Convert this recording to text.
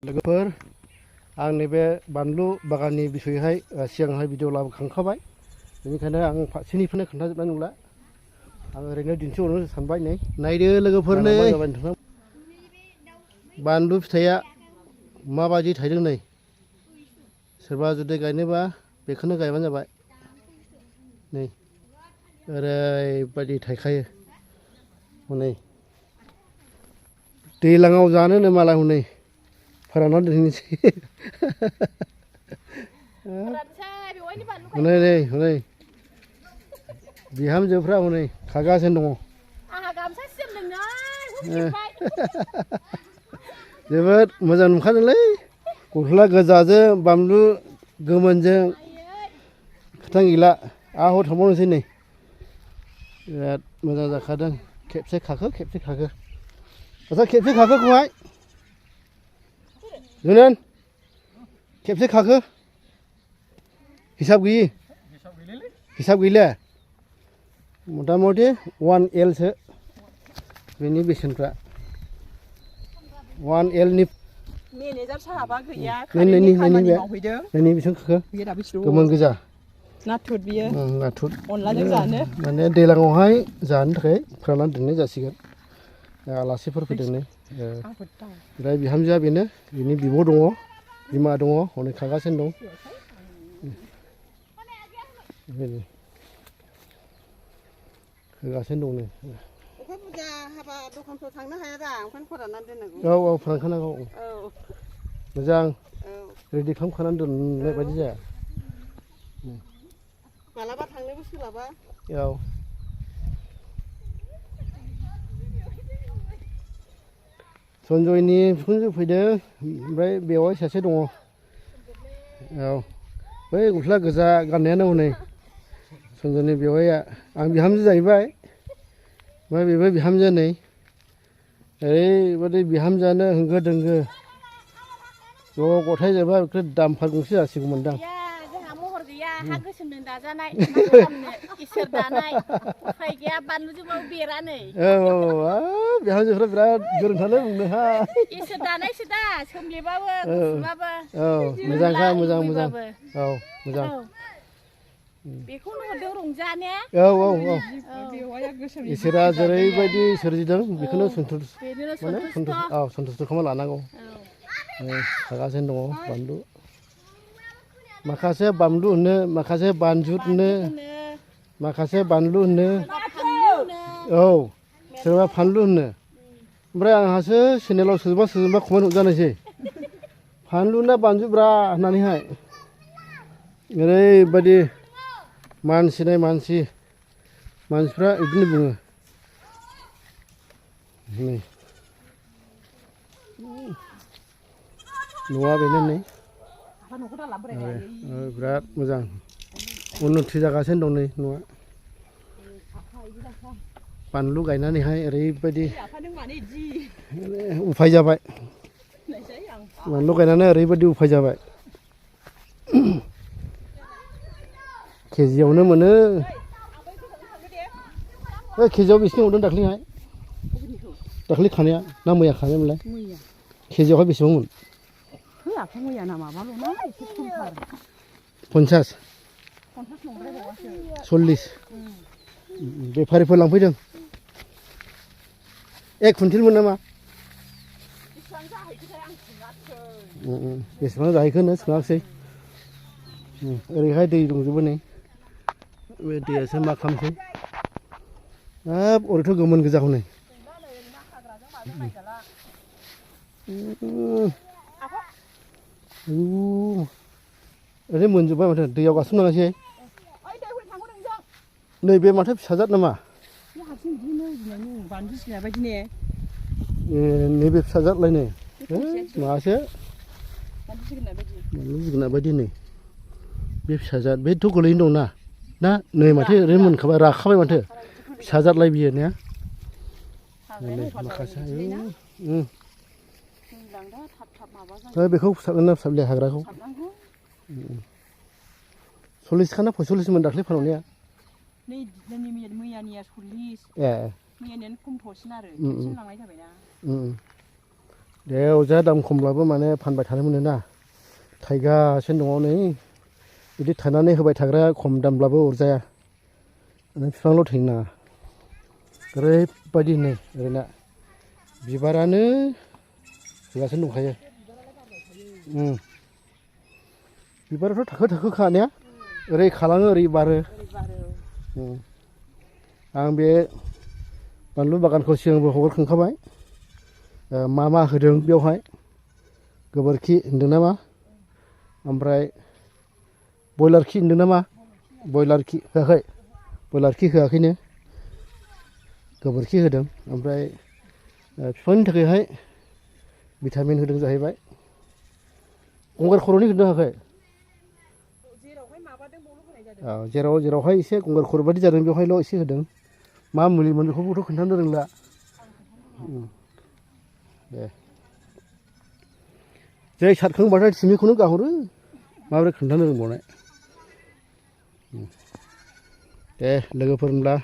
लोगोफोर आं नैबे बानलु बागाननि बिसयहाय सिगांहाय भिडिअ लाबोखांखाबाय बेनिखायनो आं फारसेनिफ्रायनो खोन्थाजोबनाय नंला आं ओरैनो दिन्थिहरनो सानबाय नै नायदो लोगोफोर नै बानलु फिथाइया माबायदि थायदों नै सोरबा जुदि गायनोबा बेखौनो गायबानो जाबाय नै ओरैबायदि थायखायो हनै दैज्लाङाव जानोनो मालाय हनै फोरानना दोननोसै हनै नै हनै बिहामजोफ्रा हनै खागासिनो दङ जोबोद मोजां नुखादोंलै गस्ला गोजाजों बानलु गोमोनजों खोथा गैला आंहा थांबावनोसै नै बिराद मोजां जाखादों खेबसे खाखो आच्छा खेबसे खाखो खौहाय जुनेन खेबसे खाखो हिसाब गैयि हिसाब गैला मथा मथि 1L सो बेनि बेसेनफ्रा 1L नि मेनेजार साहाबा गैया खामानि मावहैदों नैनि बेसेबां खाखो गोमोन गोजा नाथुर बियो नाथुर अनलाजों जानो माने दैज्लाङावहाय जानो थाखाय फोराननानै दोननाय जासिगोन आलासिफोर फैदोंनो ओमफ्राय बिहामजोआ बेनो बिनि बिब' दङ बिमा दङ हनै खागासिनो दं होगासिनो दं नै अखा बुरजा हाबा दखानफ्राव थांनो हाया दा ओंखायनो फोराननानै दोननांगौ औ फोरानखानांगौ मोजां रेडि खालामखानानै दोननाय बायदि जाया मालाबा थांनोबो सोलाबा औ सनजयनि बिखुनजो फैदों ओमफ्राय बेवाइ सासे दङ औ बै गस्ला गोजा गाननायानो हनै सनजयनि बेवाइया आं बिहामजो जाहैबाय ओमफ्राय बेबो बिहामजो नै ओरैबायदि बिहामजोआनो होंगो दोंगो ज' गथाय जोबा बेखौ दामफार गंसे जासिगौमोनदां जोंहा महर गैया हा गोसोमजों दाजानाय मा खालामनो इसोर दानाय उफाय गैया बानलुजोंबाबो बेरा नै बिहामजोफ्रा बिराद गोरोंथारलै बुंनोहा इसोर दानायसो दा सोमलेबाबो गुफुरबाबो औ मोजांखा मोजां औ मोजां बेखौनो हरदों रंजानो औ इसोरा जेरैबायदि सोरजिदों बेखौनो सन्थुस्ट' खालामना लानांगौ खागासिनो दङ बानलु माखासे बानलु होनो माखासे बानजुत होनो माखासे बानलु होनो औ सोरबा फानलु होनो ओमफ्राय आंहासो चेनेलाव सोजोबा कमेन्ट हरजानोसै फानलु ना बानजुब्रा होननानैहाय ओरैबायदि मानसि नाय मानसिफ्रा बिदिनो बुङो नै न'आ बेनो नै बिराद मोजां उन्नति जागासिनो दं नै न'आ बानलु गायनानैहाय ओरैबायदि उफाय जाबाय बानलु गायनानै ओरैबायदि उफाय जाबाय केजियावनो मोनो केजियाव बेसेबां हरदों दाख्लै खानाया ना मैया खानायमोनलाय केजियावहाय बेसेबांमोन 50 40 बेफारिफोर लांफैदों 1 कुइन्टेलमोन नामा बेसेबां जाहैखोनो सोङाखिसै ओरैहाय दै दंजोबो नै बे दैयासो मा खालामसै हाब ओरैथ' गोमोन गोजा हनै ओरै मोनजोब्बाय माथो दैयाव गासोमनाङासै नैबे माथो फिसाजाद नामा नैबे फिसाजादलायनो माबासो बानलु जोगोनार बायदि नै बे फिसाजाद बेथ' गोलैनो दंना ना नै माथो ओरैनो मोनखाबाय राखाबाय माथो फिसाजादलाय बियो ने माखासे बेखौ फोसाबना फोसाबले हाग्राखौ 40 ना 45 दाख्लै फानहरनाया मैयानिया 40 मैयानियानो खमथ'सिन आरो खेबसेनो लांनाय जाबायना दे अजा दाम खमब्लाबो माने फानबाय थानो मोनो ना थाइगासिनो दङ नै बिदि थानानै होबाय थाग्रा खम दामब्लाबो अरजाया नों बिफांल' थैनो नाङा ओरैबायदि नै ओरैना बिबारानो होगासिनो दंखायो बिबाराथ' थाखो थाखो खानाया ओरै खालाङो ओरै बारो आं बे बानलु बागानखौ सिगांबो हगारखांखाबाय मा मा होदों बेवहाय गोबोरखि होनदों नामा ओमफ्राय बयलार खि होनदों नामा बयलार खि होआखै बयलार खि होआखैनो गोबोरखि होदों ओमफ्राय बिफांनि थाखायहाय भिटामिन होदों जाहैबाय गंगार खर'नि होदों होआखै जेरावहाय एसे गंगार खर' बायदि जादों बेवहायल' एसे होदों मा मुलिमोन बेखौबोथ' खोन्थानो रोंला दे जै सारखांबाथाय थिमिखौनो गाहरो माबोरै खोन्थानो रोंबावनाय दे लोगोफोर होनब्ला